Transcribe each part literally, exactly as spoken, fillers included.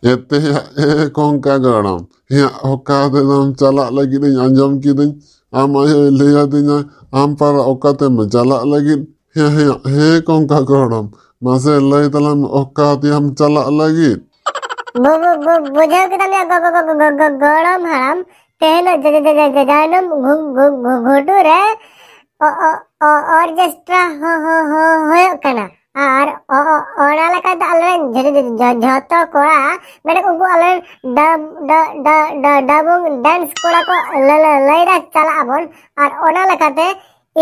ᱮᱛᱮᱭᱟ ᱮ ᱠᱚᱝᱠᱟ ᱜᱚᱲᱚᱢ, ᱦᱮᱸ, ᱚᱠᱟ ᱛᱮᱫᱚᱢ ᱪᱟᱞᱟᱜ ᱞᱟᱹᱜᱤᱫ ᱤᱧ ᱟᱸᱡᱚᱢ ᱠᱤᱫᱟᱹᱧ, ᱟᱢ ᱟᱭᱳᱭ ᱞᱟᱹᱭ ᱟᱹᱫᱤᱧᱟ, ᱟᱢ ᱯᱟᱨᱟ ᱚᱠᱟ ᱛᱮᱢ ᱪᱟᱞᱟᱜ ᱞᱟᱹᱜᱤᱫ? ᱦᱮᱸ, ᱦᱮᱸ, ᱦᱮᱸ ᱠᱚᱝᱠᱟ ᱜᱚᱲᱚᱢ, ᱢᱟᱥᱮ ᱞᱟᱹᱭ ᱛᱟᱞᱟᱝ ᱢᱮ, ᱚᱠᱟ ᱛᱮᱭᱟᱢ ᱪᱟᱞᱟᱜ ᱞᱟᱹᱜᱤᱫ? ᱵᱩ-, ᱵᱩ-, ᱵᱩ-, ᱵᱩᱡᱷᱟᱹᱣ ᱠᱮᱫᱟᱢ ᱭᱟ ᱜᱚ-, ᱜᱚ-, ᱜᱚ-, ᱜᱚ-, ᱜᱚ-, ᱜᱚᱲᱚᱢ ᱦᱟᱲᱟᱢ, ᱛᱮᱦᱮᱧ ᱫᱚ ᱡᱟ-, ᱡᱟ-, ᱡᱟ-, ᱡᱟ-, ᱡᱟᱱᱩᱢ ᱜᱷᱩ-, ᱜᱷᱩ-, ᱜᱷᱩ-, ᱜᱷᱩᱴᱩ ᱨᱮ ᱚ-, ᱚ-, ᱚ-, orchestra ᱦᱚ-, ᱦᱚ-, ᱦᱚ-, ᱦᱩᱭᱩᱜ ᱠᱟᱱᱟ᱾ ᱟᱨ ᱚ-, ᱚ-, ᱚᱱᱟ ᱞᱮᱠᱟᱛᱮ ᱟᱞᱮᱨᱮᱱ ᱡᱷᱚ-, ᱡᱷᱚ-, ᱡᱷᱚ-, ᱡᱷᱚᱛᱚ ᱠᱚᱲᱟ, ᱢᱟᱱᱮ ᱩᱱᱠᱩ ᱟᱞᱮᱨᱮᱱ ᱰᱟᱵ-, ᱰᱟ-, ᱰᱟ-, ᱰᱟ-, ᱰᱟᱵᱩᱝ dance ᱠᱚᱲᱟ ᱠᱚ ᱞᱟᱹ-, ᱞᱟᱹ-, ᱞᱟᱹᱭᱫᱟ ᱪᱟᱞᱟᱜ ᱟᱵᱚᱱ᱾ ᱟᱨ ᱚᱱᱟ ᱞᱮᱠᱟᱛᱮ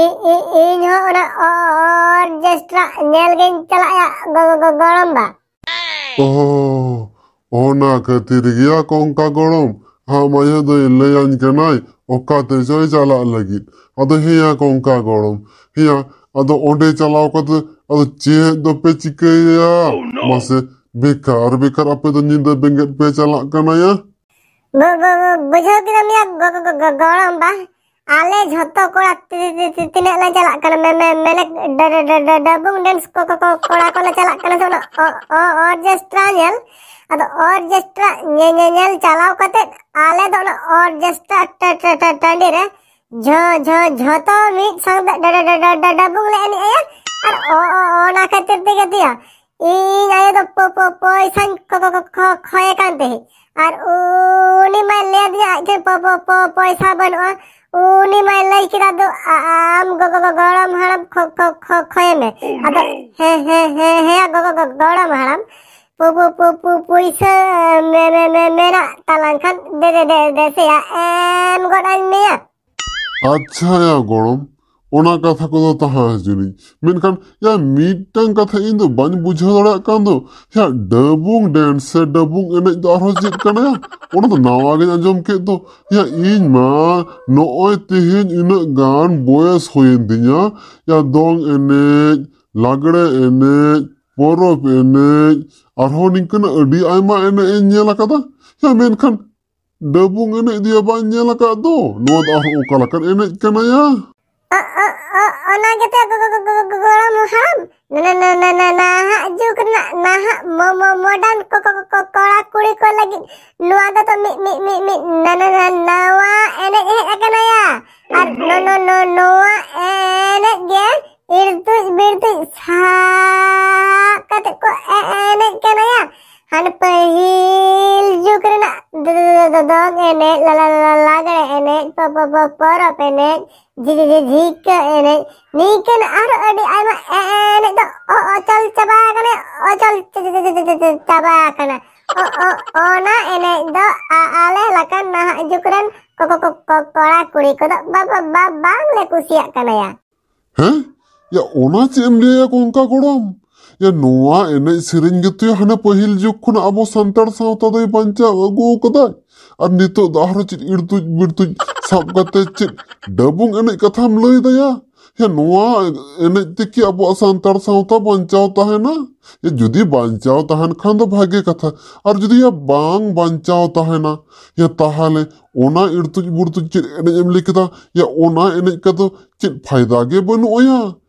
ᱤ-, ᱤ-, ᱤᱧ ᱦᱚᱸ ᱚᱱᱟ ᱚ-, orchestra ᱧᱮᱞ ᱜᱤᱧ ᱪᱟᱞᱟᱜᱼᱟ ᱜᱚ-, ᱜᱚ-, ᱜᱚ-, ᱜᱚᱲᱚᱢ ᱵᱟ᱾ ᱚ, ᱚᱱᱟ ᱠᱷᱟᱹᱛᱤᱨ ᱜᱮᱭᱟ ᱠᱚᱝᱠᱟ ᱜᱚᱲᱚᱢ, ᱟᱢ ᱟᱭᱳ ᱫᱚᱭ ᱞᱟᱹᱭᱟᱹᱧ ᱠᱟᱱᱟᱭ, ᱚᱠᱟ ᱛᱮᱪᱚᱭ ᱪᱟᱞᱟᱜ ᱞᱟᱹᱜᱤᱫ᱾ ᱟᱫᱚ ᱦᱮᱸᱭᱟ ᱠᱚᱝᱠᱟ ᱜᱚᱲᱚᱢ, ᱦᱮᱸᱭᱟ, ᱟᱫᱚ ᱚᱸᱰᱮ ᱪᱟᱞᱟᱣ ᱠᱟᱛᱮ ᱟᱫᱚ ᱪᱮᱫ ᱫᱚᱯᱮ ᱪᱤᱠᱟᱹᱭᱟ? ᱢᱟᱥᱮ, ᱵᱮᱠᱟᱨ ᱵᱮᱠᱟᱨ ᱟᱯᱮ ᱫᱚ ᱧᱤᱫᱟᱹ ᱵᱮᱸᱜᱮᱫ ᱯᱮ ᱪᱟᱞᱟᱜ ᱠᱟᱱᱟ ᱭᱟ? ᱵᱩ-, ᱵᱩ-, ᱵᱩ-, ᱵᱩᱡᱷᱟᱹᱣ ᱠᱮᱫᱟᱢ ᱭᱟ ᱜᱚ-, ᱜᱚ-, ᱜᱚ-, ᱜᱚ-, ᱜᱚᱲᱚᱢ ᱵᱟ? ᱟᱞᱮ ᱡᱷᱚᱛᱚ ᱠᱚᱲᱟ ᱛᱤ-, ᱛᱤ-, ᱛᱤ-, ᱛᱤᱱᱟᱹᱜ ᱞᱮ ᱪᱟᱞᱟᱜ ᱠᱟᱱᱟ, ᱢᱮ-, ᱢᱮ-, ᱢᱮᱱᱮᱠ ᱰᱟ-, ᱰᱟ-, ᱰᱟ-, ᱰᱟ-, ᱰᱟᱵᱩᱝ dance ᱠᱚ, ᱠᱚ, ᱠᱚ, ᱠᱚᱲᱟ ᱠᱚᱞᱮ ᱪᱟᱞᱟᱜ ᱠᱟᱱᱟ ᱥᱮ ᱚᱱᱟ ᱚ-, ᱚ-, orchestra ᱧᱮᱞ᱾ ᱟᱫᱚ orchestra ᱧᱮ-, ᱧᱮ-, ᱧᱮᱞ ᱪᱟᱞᱟᱣ ᱠᱟᱛᱮ ᱟᱞᱮ ᱫᱚ ᱚᱱᱟ orchestra ᱴᱟ-, ᱴᱟ-, ᱴᱟ-, ᱴᱟᱺᱰᱤ ᱨᱮ ᱡᱷᱚ-, ᱡᱷᱚ-, ᱡᱷᱚᱛᱚ ᱢᱤᱫ ᱥᱟᱶᱛᱮ ᱰᱟ-, ᱰᱟ-, ᱰᱟ-, ᱰᱟ-, ᱰᱟ-, ᱰᱟᱵᱩᱝ ᱞᱮ ᱮᱱᱮᱡ ᱟᱭᱟ᱾ ᱟᱨ ᱚ-, ᱚ-, ᱚᱱᱟ ᱠᱷᱟᱹᱛᱤᱨ ᱛᱮᱜᱮ ᱫᱤᱭᱟ ᱤᱧ ᱟᱭᱳ ᱫᱚ ᱯᱚ-, ᱯᱚ-, ᱯᱚᱭᱥᱟᱧ ᱠᱚ-, ᱠᱚ-, ᱠᱚ-, ᱠᱚ-, ᱠᱷᱚᱭᱮ ᱠᱟᱱ ᱛᱟᱦᱮᱸᱫ᱾ ᱟᱨ ᱩᱱᱤ ᱢᱟᱭ ᱞᱟᱹᱭ ᱟᱹᱫᱤᱧᱟ ᱟᱡ ᱴᱷᱮᱱ ᱯᱚ-, ᱯᱚ-, ᱯᱚ-, ᱯᱚᱭᱥᱟ ᱵᱟᱹᱱᱩᱜᱼᱟ᱾ ᱩᱱᱤ ᱢᱟᱭ ᱞᱟᱹᱭ ᱠᱮᱫᱟ, "ᱫᱩ, ᱟ-, ᱟᱢ ᱜᱚ-, ᱜᱚ-, ᱜᱚ-, ᱜᱚᱲᱚᱢ ᱦᱟᱲᱟᱢ ᱠᱷᱚ-, ᱠᱷᱚ-, ᱠᱷᱚ-, ᱠᱷᱚᱭᱮ ᱢᱮ᱾" ᱟᱫᱚ ᱦᱮᱸ, ᱦᱮᱸ, ᱦᱮᱸ, ᱦᱮᱸ, ᱜᱚ-, ᱜᱚ-, ᱜᱚ-, ᱜᱚᱲᱚᱢ ᱦᱟᱲᱟᱢ, ᱯᱩ-, ᱯᱩ-, ᱯᱩ-, ᱯᱩ-, ᱯᱩᱭᱥᱟᱹ ᱢᱮ-, ᱢᱮ-, ᱢᱮ-, ᱢᱮᱱᱟᱜ ᱛᱟᱞᱟᱝ ᱠᱷᱟᱱ ᱫᱮ-, ᱫᱮ-, ᱫᱮ-, ᱫᱮᱥᱮᱭᱟ ᱮᱢ ᱜᱚᱫ ᱟᱹᱧ ᱢᱮᱭᱟ᱾ ᱟᱪᱪᱷᱟ ᱭᱟ ᱜᱚᱲᱚᱢ, ᱚᱱᱟ ᱠᱟᱛᱷᱟ ᱠᱚᱫᱚ ᱛᱟᱦᱮᱸ ᱦᱚᱪᱚᱱᱤᱡ᱾ ᱢᱮᱱᱠᱷᱟᱱ ᱭᱟ, ᱢᱤᱫᱴᱟᱝ ᱠᱟᱛᱷᱟ ᱤᱧ ᱫᱚ ᱵᱟᱹᱧ ᱵᱩᱡᱷᱟᱹᱣ ᱫᱟᱲᱮᱭᱟᱜ ᱠᱟᱱ ᱫᱚ, ᱭᱟ, ᱰᱟᱹᱵᱩᱝ dance ᱥᱮ ᱰᱟᱹᱵᱩᱝ ᱮᱱᱮᱡ ᱫᱚ ᱟᱨᱦᱚᱸ ᱪᱮᱫ ᱠᱟᱱᱟ ᱭᱟ? ᱚᱱᱟ ᱫᱚ ᱱᱟᱣᱟ ᱜᱤᱧ ᱟᱸᱡᱚᱢ ᱠᱮᱫ ᱫᱚ᱾ ᱭᱟ, ᱤᱧ ᱢᱟ ᱱᱚᱜᱼᱚᱭ ᱛᱮᱦᱮᱧ ᱤᱱᱟᱹᱜ ᱜᱟᱱ ᱵᱚᱭᱮᱥ ᱦᱩᱭᱮᱱ ᱛᱤᱧᱟ, ᱭᱟ, ᱫᱚᱝ ᱮᱱᱮᱡ, ᱞᱟᱜᱽᱲᱮ ᱮᱱᱮᱡ, ᱯᱚᱨᱚᱵᱽ ᱮᱱᱮᱡ, ᱟᱨᱦᱚᱸ ᱱᱤᱝᱠᱟᱹᱱᱟᱜ ᱟᱹᱰᱤ ᱟᱭᱢᱟ ᱮᱱᱮᱡ ᱤᱧ ᱧᱮᱞ ᱟᱠᱟᱫᱟ᱾ ᱭᱟ, ᱢᱮᱱᱠᱷᱟᱱ ᱰᱟᱹᱵᱩᱝ ᱮᱱᱮᱡ ᱫᱚᱭᱟ ᱵᱟᱹᱧ ᱧᱮᱞ ᱟᱠᱟᱫ ᱫᱚ᱾ ᱱᱚᱣᱟ ᱫᱚ ᱟᱨᱦᱚᱸ ᱚᱠᱟ ᱞᱮᱠᱟᱱ ᱮᱱᱮᱡ ᱠᱟᱱᱟ ᱭᱟ? ᱚ, ᱚ, ᱚ- ᱚᱱᱟ ᱜᱮᱛᱚ ᱜᱚ- ᱜᱚ- ᱜᱚ- ᱜᱚ- ᱜᱚᱲᱚᱢ ᱦᱟᱲᱟᱢ, ᱱᱟ- ᱱᱟ- ᱱᱟ- ᱱᱟ- ᱱᱟ- ᱱᱟᱦᱟᱜ ᱡᱩᱜᱽ ᱨᱮᱱᱟᱜ, ᱱᱟᱦᱟᱜ ᱢᱚ- ᱢᱚ- ᱢᱚᱰᱟᱨᱱ ᱠᱚ- ᱠᱚ- ᱠᱚ- ᱠᱚ- ᱠᱚᱲᱟ ᱠᱩᱲᱤ ᱠᱚ ᱞᱟᱹᱜᱤᱫ ᱱᱚᱣᱟ ᱫᱚ ᱛᱚ ᱢᱤᱫ ᱢᱤᱫ ᱢᱤᱫ ᱢᱤᱫ ᱱᱟ- ᱱᱟ- ᱱᱟ- ᱱᱟᱣᱟ ᱮᱱᱮᱡ ᱦᱮᱡ ᱟᱠᱟᱱᱟᱭᱟ᱾ ᱟᱨ ᱱᱚ- ᱱᱚ- ᱱᱚ- ᱱᱚᱣᱟ ᱮᱱᱮᱡ ᱜᱮ ᱤᱲᱫᱩᱡ ᱵᱤᱲᱫᱩᱡ ᱥᱟᱵ ᱠᱟᱛᱮ ᱠᱚ ᱮ- ᱮᱱᱮᱡ ᱠᱟᱱᱟᱭᱟ᱾ ᱦᱟᱱᱮ ᱯᱟᱹᱦᱤᱞ ᱡᱩᱜᱽ ᱨᱮᱱᱟᱜ ᱫᱚ- ᱫᱚ- ᱫᱚ- ᱫᱚ- ᱫᱚᱝ ᱮᱱᱮᱡ, ᱞᱟ- ᱞᱟ- ᱞᱟ- ᱞᱟᱜᱽᱲᱮ ᱮᱱᱮᱡ, ᱯᱚ- ᱯᱚ- ᱯᱚ- ᱯᱚᱨᱚᱵᱽ ᱮᱱᱮᱡ, ᱡᱷᱤ- ᱡᱷᱤ- ᱡᱷᱤ- ᱡᱷᱤᱠᱟᱹ ᱮᱱᱮᱡ, ᱱᱤᱝᱠᱟᱹᱱ ᱟᱨᱦᱚᱸ ᱟᱹᱰᱤ ᱟᱭᱢᱟ ᱮ- ᱮᱱᱮᱡ ᱫᱚ ᱚ- ᱚᱪᱚᱞ ᱪᱟᱵᱟ ᱟᱠᱟᱱᱟ, ᱚᱪᱚᱞ ᱪᱟ- ᱪᱟ- ᱪᱟ- ᱪᱟ- ᱪᱟ- ᱪᱟᱵᱟ ᱟᱠᱟᱱᱟ᱾ ᱚ- ᱚ- ᱚᱱᱟ ᱮᱱᱮᱡ ᱫᱚ ᱟ- ᱟᱞᱮ ᱞᱮᱠᱟᱱ ᱱᱟᱦᱟᱜ ᱡᱩᱜᱽ ᱨᱮᱱ ᱠᱚ- ᱠᱚ- ᱠᱚ- ᱠᱚ- ᱠᱚᱲᱟ ᱠᱩᱲᱤ ᱠᱚᱫᱚ ᱵᱟ- ᱵᱟ- ᱵᱟ- ᱵᱟᱝᱞᱮ ᱠᱩᱥᱤᱭᱟᱜ ᱠᱟᱱᱟᱭᱟ᱾ ᱦᱮᱸ? ᱭᱟ, ᱚᱱᱟ ᱪᱮᱫ ᱮᱢ ᱞᱟᱹᱭᱟ ᱜᱚᱝᱠᱟ ᱜᱚᱲᱚᱢ? ᱭᱟ, ᱱᱚᱣᱟ ᱮᱱᱮᱡ ᱥᱮᱨᱮᱧ ᱜᱮᱛᱚ ᱦᱟᱱᱮ ᱯᱟᱹᱦᱤᱞ ᱡᱩᱜᱽ ᱠᱷᱚᱱᱟᱜ ᱟᱵᱚ ᱥᱟᱱᱛᱟᱲ ᱥᱟᱶᱛᱟ ᱫᱚᱭ ᱵᱟᱧᱪᱟᱣ ᱟᱹᱜᱩ ᱟᱠᱟᱫᱟᱭ᱾ ᱟᱨ ᱱᱤᱛᱚᱜ ᱫᱚ ᱟᱨᱦᱚᱸ ᱪᱮᱫ ᱤᱲᱛᱩᱡ ᱵᱤᱲᱛᱩᱡ ᱥᱟᱵ ᱠᱟᱛᱮ ᱪᱮᱫ ᱰᱟᱹᱵᱩᱝ ᱮᱱᱮᱡ ᱠᱟᱛᱷᱟᱢ ᱞᱟᱹᱭ ᱫᱟᱭᱟ? ᱭᱟ, ᱱᱚᱣᱟ ᱮᱱᱮᱡ ᱛᱮᱠᱤ ᱟᱵᱚᱣᱟᱜ ᱥᱟᱱᱛᱟᱲ ᱥᱟᱶᱛᱟ ᱵᱟᱧᱪᱟᱣ ᱛᱟᱦᱮᱱᱟ? ᱭᱟ, ᱡᱩᱫᱤ ᱵᱟᱧᱪᱟᱣ ᱛᱟᱦᱮᱱ ᱠᱷᱟᱱ ᱫᱚ ᱵᱷᱟᱜᱮ ᱠᱟᱛᱷᱟ, ᱟᱨ ᱡᱩᱫᱤ ᱭᱟ ᱵᱟᱝ ᱵᱟᱧᱪᱟᱣ ᱛᱟᱦᱮᱱᱟ, ᱭᱟ, ᱛᱟᱦᱚᱞᱮ ᱚᱱᱟ ᱤᱲᱛᱩᱡ ᱵᱩᱲᱛᱩᱡ ᱪᱮᱫ ᱮᱱᱮᱡ ᱮᱢ ᱞᱟᱹᱭ ᱠᱮᱫᱟ? ᱭᱟ, ᱚᱱᱟ ᱮᱱᱮᱡ ᱠᱚᱫᱚ ᱪᱮᱫ ᱯᱷᱟᱭᱫᱟ ᱜᱮ ᱵᱟᱹᱱᱩᱜᱼᱟ ᱭᱟ᱾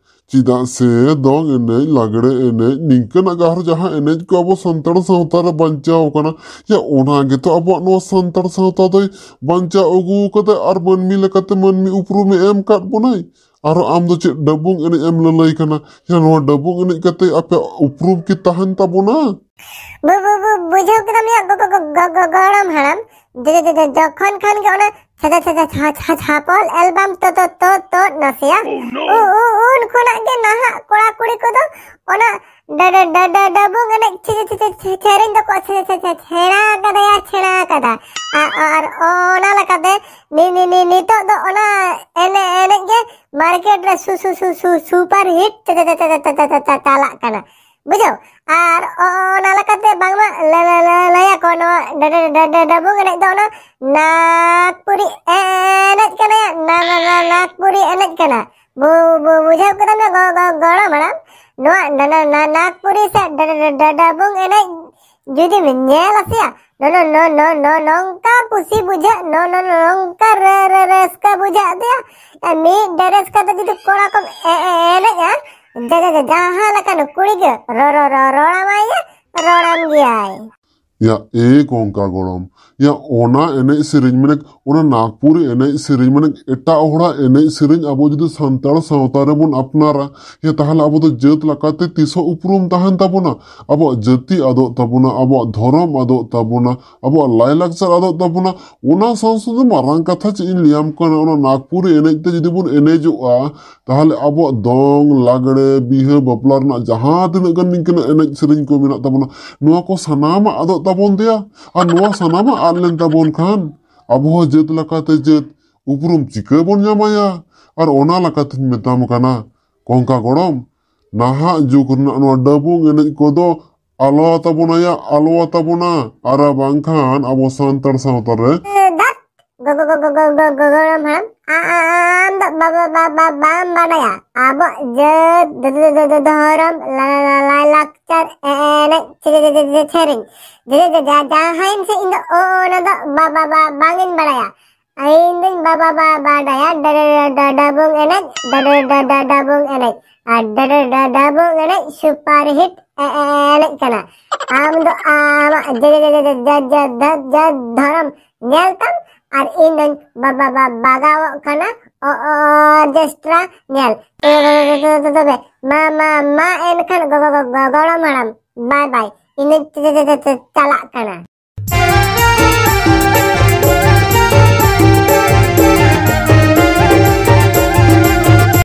ᱪᱮᱫᱟᱜ ᱥᱮ ᱫᱚᱝ ᱮᱱᱮᱡ, ᱞᱟᱜᱽᱲᱮ ᱮᱱᱮᱡ, ᱱᱤᱝᱠᱟᱹᱱᱟᱜ ᱟᱨᱦᱚᱸ ᱡᱟᱦᱟᱸ ᱮᱱᱮᱡ ᱠᱚ ᱟᱵᱚ ᱥᱟᱱᱛᱟᱲ ᱥᱟᱶᱛᱟ ᱨᱮ ᱵᱟᱧᱪᱟᱣ ᱠᱟᱱᱟ, ᱭᱟ, ᱚᱱᱟ ᱜᱮᱛᱚ ᱟᱵᱚᱣᱟᱜ ᱱᱚᱣᱟ ᱥᱟᱱᱛᱟᱲ ᱥᱟᱶᱛᱟ ᱫᱚᱭ ᱵᱟᱧᱪᱟᱣ ᱟᱹᱜᱩ ᱠᱟᱫᱟ ᱟᱨ ᱢᱟᱹᱱᱢᱤ ᱞᱮᱠᱟᱛᱮ ᱢᱟᱹᱱᱢᱤ ᱩᱯᱨᱩᱢᱮ ᱮᱢ ᱠᱟᱫ ᱵᱚᱱᱟᱭ᱾ ᱟᱨ ᱟᱢ ᱫᱚ ᱪᱮᱫ ᱰᱟᱹᱵᱩᱝ ᱮᱱᱮᱡ ᱮᱢ ᱞᱟᱹᱞᱟᱹᱭ ᱠᱟᱱᱟ? ᱭᱟ, ᱱᱚᱣᱟ ᱰᱟᱹᱵᱩᱝ ᱮᱱᱮᱡ ᱠᱟᱛᱮ ᱟᱯᱮ ᱩᱯᱨᱩᱢ ᱠᱤ ᱛᱟᱦᱮᱱ ᱛᱟᱵᱚᱱᱟ? ᱵᱩ- ᱵᱩ- ᱵᱩ- ᱵᱩᱡᱷᱟᱹᱣ ᱠᱮᱫᱟᱢ ᱭᱟ ᱜᱚ- ᱜᱚ- ᱜᱚ- ᱜᱚ- ᱜᱚ- ᱜᱚᱲᱚᱢ ᱦᱟᱲᱟᱢ? ᱡᱚ- ᱡᱚ- ᱡᱚ- ᱡᱚ- ᱡᱚᱠᱷᱚᱱ ᱠᱷᱟᱱ ᱜᱮ ᱚᱱᱟ ᱪᱷᱟ- ᱪᱷᱟ- ᱪᱷᱟ- ᱪᱷᱟ- ᱪᱷᱟ- ᱪᱷᱟᱯᱚᱞ ᱮᱞᱵᱟᱢ ᱛᱚ- ᱛᱚ- ᱛᱚ- ᱛᱩᱫ ᱱᱟᱥᱮᱭᱟ᱾ ᱩ- ᱩ- ᱩᱱ ᱠᱷᱚᱱᱟᱜ ᱜᱮ ᱱᱟᱦᱟᱜ ᱠᱚᱲᱟ ᱠᱩᱲᱤ ᱠᱚᱫᱚ ᱚᱱᱟ ᱰᱟ- ᱰᱟ- ᱰᱟ- ᱰᱟ- ᱰᱟᱹᱵᱩᱝ ᱮᱱᱮᱡ ᱪᱷᱮ- ᱪᱷᱮ- ᱪᱷᱮ- ᱪᱷᱮ- ᱥᱮᱨᱮᱧ ᱫᱚᱠᱚ ᱪᱷᱮ- ᱪᱷᱮ- ᱪᱷᱮ- ᱪᱷᱮᱲᱟ ᱠᱟᱫᱟ ᱭᱟ, ᱪᱷᱮᱲᱟ ᱠᱟᱫᱟ᱾ ᱟ- ᱟᱨ ᱚᱱᱟ ᱞᱮᱠᱟᱛᱮ ᱱᱤ- ᱱᱤ- ᱱᱤ- ᱱᱤᱛᱚᱜ ᱫᱚ ᱚᱱᱟ ᱮᱱᱮᱡ ᱮᱱᱮᱡ ᱜᱮ ᱢᱟᱨᱠᱮᱴ ᱨᱮ ᱥᱩ- ᱥᱩ- ᱥᱩ- ᱥᱩ- ᱥᱩᱯᱟᱨ ᱦᱤᱴ ᱪᱟ- ᱪᱟ- ᱪᱟ- ᱪᱟ- ᱪᱟ- ᱪᱟ- ᱪᱟ- ᱪᱟᱞᱟᱜ ᱠᱟᱱᱟ᱾ ᱵᱩᱡᱷᱟᱹᱣ? ᱟᱨ ᱚ- ᱚᱱᱟ ᱞᱮᱠᱟᱛᱮ ᱵᱟᱝᱢᱟ ᱞᱟ- ᱞᱟ- ᱞᱟ- ᱞᱟᱹᱭᱟᱠᱚ ᱱᱚᱣᱟ ᱰᱟ- ᱰᱟ- ᱰᱟ- ᱰᱟ- ᱰᱟᱹᱵᱩᱝ ᱮᱱᱮᱡ ᱫᱚ ᱚᱱᱟ ᱱᱟᱜᱽᱯᱩᱨᱤ ᱮᱱᱮᱡ ᱠᱟᱱᱟ ᱭᱟ, ᱱᱟ- ᱱᱟ- ᱱᱟ- ᱱᱟᱜᱽᱯᱩᱨᱤ ᱮᱱᱮᱡ ᱠᱟᱱᱟ᱾ ᱵᱩ- ᱵᱩ- ᱵᱩᱡᱷᱟᱹᱣ ᱠᱮᱫᱟᱢ ᱭᱟ ᱜᱚ- ᱜᱚ- ᱜᱚᱲᱚᱢ ᱦᱟᱲᱟᱢ? ᱱᱚᱣᱟ ᱱᱟ- ᱱᱟ- ᱱᱟ- ᱱᱟᱜᱽᱯᱩᱨᱤ ᱥᱮ ᱰᱟ- ᱰᱟ- ᱰᱟ- ᱰᱟᱹᱵᱩᱝ ᱮᱱᱮᱡ ᱡᱩᱫᱤᱢ ᱧᱮᱞ ᱟᱥᱮᱭᱟ, ᱱᱚ ᱱᱚ ᱱᱚ ᱱᱚ ᱱᱚ ᱱᱚᱝᱠᱟ ᱠᱩᱥᱤ ᱵᱩᱡᱷᱟᱹᱜ, ᱱᱚ ᱱᱚ ᱱᱚ ᱱᱚᱝᱠᱟ ᱨᱟᱹ ᱨᱟᱹ ᱨᱟᱹᱥᱠᱟᱹ ᱵᱩᱡᱷᱟᱹᱜ ᱫᱮᱭᱟ᱾ ᱟᱨ ᱢᱤᱫ dress ᱠᱟᱛᱮ ᱡᱩᱫᱤ ᱠᱚᱲᱟ ᱠᱚᱢ ᱮ- ᱮ- ᱮᱱᱮᱡᱼᱟ, ᱡᱟ- ᱡᱟ- ᱡᱟ- ᱡᱟᱦᱟᱸ ᱞᱮᱠᱟᱱ ᱠᱩᱲᱤ ᱜᱮ ᱨᱚ ᱨᱚ ᱨᱚ ᱨᱚᱲᱟᱢᱟᱭ ᱭᱟ, ᱨᱚᱲᱟᱢ ᱜᱮᱭᱟᱭ᱾ ᱭᱟ ᱮ ᱠᱚᱝᱠᱟ ᱜᱚᱲᱚᱢ, ᱭᱟ ᱚᱱᱟ ᱮᱱᱮᱡ ᱥᱮᱨᱮᱧ ᱢᱟᱱᱮ, ᱚᱱᱟ ᱱᱟᱜᱽᱯᱩᱨᱤ ᱮᱱᱮᱡ ᱥᱮᱨᱮᱧ ᱢᱟᱱᱮ ᱮᱴᱟᱜ ᱦᱚᱲᱟᱜ ᱮᱱᱮᱡ ᱥᱮᱨᱮᱧ ᱟᱵᱚ ᱡᱩᱫᱤ ᱥᱟᱱᱛᱟᱲ ᱥᱟᱶᱛᱟ ᱨᱮᱵᱚᱱ ᱟᱯᱱᱟᱨᱟ, ᱭᱟ ᱛᱟᱦᱚᱞᱮ ᱟᱵᱚ ᱫᱚ ᱡᱟᱹᱛ ᱞᱮᱠᱟᱛᱮ ᱛᱤᱥ ᱦᱚᱸ ᱩᱯᱨᱩᱢ ᱛᱟᱦᱮᱱ ᱛᱟᱵᱚᱱᱟ? ᱟᱵᱚᱣᱟᱜ ᱡᱟᱹᱛᱤ ᱟᱫᱚᱜ ᱛᱟᱵᱚᱱᱟ, ᱟᱵᱚᱣᱟᱜ ᱫᱷᱚᱨᱚᱢ ᱟᱫᱚᱜ ᱛᱟᱵᱚᱱᱟ, ᱟᱵᱚᱣᱟᱜ ᱞᱟᱭᱞᱟᱠᱪᱟᱨ ᱟᱫᱚᱜ ᱛᱟᱵᱚᱱᱟ᱾ ᱚᱱᱟ ᱥᱟᱶ ᱥᱟᱶᱛᱮ ᱢᱟᱨᱟᱝ ᱠᱟᱛᱷᱟ ᱪᱮᱫ ᱤᱧ ᱞᱟᱹᱭᱟᱢ ᱠᱟᱱᱟ, ᱚᱱᱟ ᱱᱟᱜᱽᱯᱩᱨᱤ ᱮᱱᱮᱡ ᱛᱮ ᱡᱩᱫᱤ ᱵᱚᱱ ᱮᱱᱮᱡᱚᱜᱼᱟ, ᱛᱟᱦᱚᱞᱮ ᱟᱵᱚᱣᱟᱜ ᱫᱚᱝ, ᱞᱟᱜᱽᱲᱮ, ᱵᱤᱦᱟᱹ, ᱵᱟᱯᱞᱟ ᱨᱮᱱᱟᱜ ᱡᱟᱦᱟᱸ ᱛᱤᱱᱟᱹᱜ ᱜᱟᱱ ᱱᱤᱝᱠᱟᱹᱱᱟᱜ ᱮᱱᱮᱡ ᱥᱮᱨᱮᱧ ᱠᱚ ᱢᱮᱱᱟᱜ ᱛᱟᱵᱚᱱᱟ, ᱱᱚᱣᱟ ᱠᱚ ᱥᱟᱱᱟᱢᱟᱜ ᱟᱫᱚᱜ ᱛᱟᱵᱚᱱ ᱛᱮᱭᱟ᱾ ᱟᱨ ᱱᱚᱣᱟ ᱥᱟᱱᱟᱢᱟᱜ ᱟᱫ ᱞᱮᱱ ᱛᱟᱵᱚᱱ ᱠᱷᱟᱱ ᱟᱵᱚ ᱦᱚᱸ ᱡᱟᱹᱛ ᱞᱮᱠᱟᱛᱮ ᱡᱟᱹᱛ ᱩᱯᱨᱩᱢ ᱪᱤᱠᱟᱹ ᱵᱚᱱ ᱧᱟᱢᱟᱭᱟ? ᱟᱨ ᱚᱱᱟ ᱞᱮᱠᱟᱛᱤᱧ ᱢᱮᱛᱟᱢ ᱠᱟᱱᱟ ᱠᱚᱝᱠᱟ ᱜᱚᱲᱚᱢ, ᱱᱟᱦᱟᱜ ᱡᱩᱜᱽ ᱨᱮᱱᱟᱜ ᱱᱚᱣᱟ ᱰᱟᱹᱵᱩᱝ ᱮᱱᱮᱡ ᱠᱚᱫᱚ ᱟᱞᱚ ᱟᱛᱟᱵᱚᱱᱟᱭᱟ, ᱟᱞᱚ ᱟᱛᱟᱵᱚᱱᱟ᱾ ᱟᱨ ᱵᱟᱝᱠᱷᱟᱱ ᱟᱵᱚ ᱥᱟᱱᱛᱟᱲ ᱥᱟᱶᱛᱟ ᱨᱮ ᱫᱟᱜ ᱜᱚ- ᱜᱚ- ᱜᱚ- ᱜᱚ- ᱜᱚ- ᱜᱚ- ᱜᱚᱲᱚᱢ ᱦᱟᱲᱟᱢ, ᱟ- ᱟ- ᱟᱢ ᱫᱚ ᱵᱟ- ᱵᱟ- ᱵᱟ- ᱵᱟ- ᱵᱟᱢ ᱵᱟᱰᱟᱭᱟ ᱟᱵᱚᱣᱟᱜ ᱡᱟᱹᱛ ᱫᱚ- ᱫᱚ- ᱫᱚ- ᱫᱚ- ᱫᱷᱚᱨᱚᱢ, ᱞᱟ- ᱞᱟ- ᱞᱟᱭᱞᱟᱠᱪᱟᱨ, ᱮᱱᱮᱡ ᱥᱮ- ᱥᱮ- ᱥᱮ- ᱥᱮᱨᱮᱧ᱾ ᱡᱟ- ᱡᱟ- ᱡᱟ- ᱡᱟᱦᱟᱸᱭᱮᱱ ᱥᱮ ᱤᱧ ᱫᱚ ᱚ- ᱚᱱᱟ ᱫᱚ ᱵᱟ- ᱵᱟ- ᱵᱟ- ᱵᱟᱝ ᱤᱧ ᱵᱟᱲᱟᱭᱟ᱾ ᱤᱧ ᱫᱚᱧ ᱵᱟ- ᱵᱟ- ᱵᱟ- ᱵᱟᱰᱟᱭᱟ ᱰᱟ- ᱰᱟ- ᱰᱟ- ᱰᱟ- ᱰᱟᱵᱩᱝ ᱮᱱᱮᱡ, ᱰᱟ- ᱰᱟ- ᱰᱟ- ᱰᱟ- ᱰᱟᱵᱩᱝ ᱮᱱᱮᱡ, ᱟᱨ ᱰᱟ- ᱰᱟ- ᱰᱟ- ᱰᱟᱵᱩᱝ ᱮᱱᱮᱡ ᱥᱩᱯᱟᱨ ᱦᱤᱴ ᱮ- ᱮ- ᱮᱱᱮᱡ ᱠᱟᱱᱟ᱾ ᱟᱢ ᱫᱚ ᱟᱢᱟᱜ ᱡᱟ- ᱡᱟ- ᱡᱟ- ᱡᱟ- ᱡᱟ- ᱡᱟ- ᱡᱟ- ᱫᱷᱚᱨᱚᱢ ᱧᱮᱞ ᱛᱟᱢ, ᱟᱨ ᱤᱧ ᱫᱚᱧ ᱵᱟ- ᱵᱟ- ᱵᱟ- ᱵᱟᱜᱟᱣᱚᱜ ᱠᱟᱱᱟ ᱚ- ᱚᱨᱠᱮᱥᱴᱨᱟ ᱧᱮᱞ᱾ ᱛᱚᱵᱮ ᱢᱟ- ᱢᱟ- ᱢᱟ ᱮᱱᱠᱷᱟᱱ ᱜᱚ- ᱜᱚ- ᱜᱚ- ᱜᱚ- ᱜᱚᱲᱚᱢ ᱦᱟᱲᱟᱢ, ᱵᱟᱭ ᱵᱟᱭ, ᱤᱧ ᱫᱚᱧ ᱪᱟ- ᱪᱟ- ᱪᱟ- ᱪᱟ- ᱪᱟᱞᱟᱜ ᱠᱟᱱᱟ᱾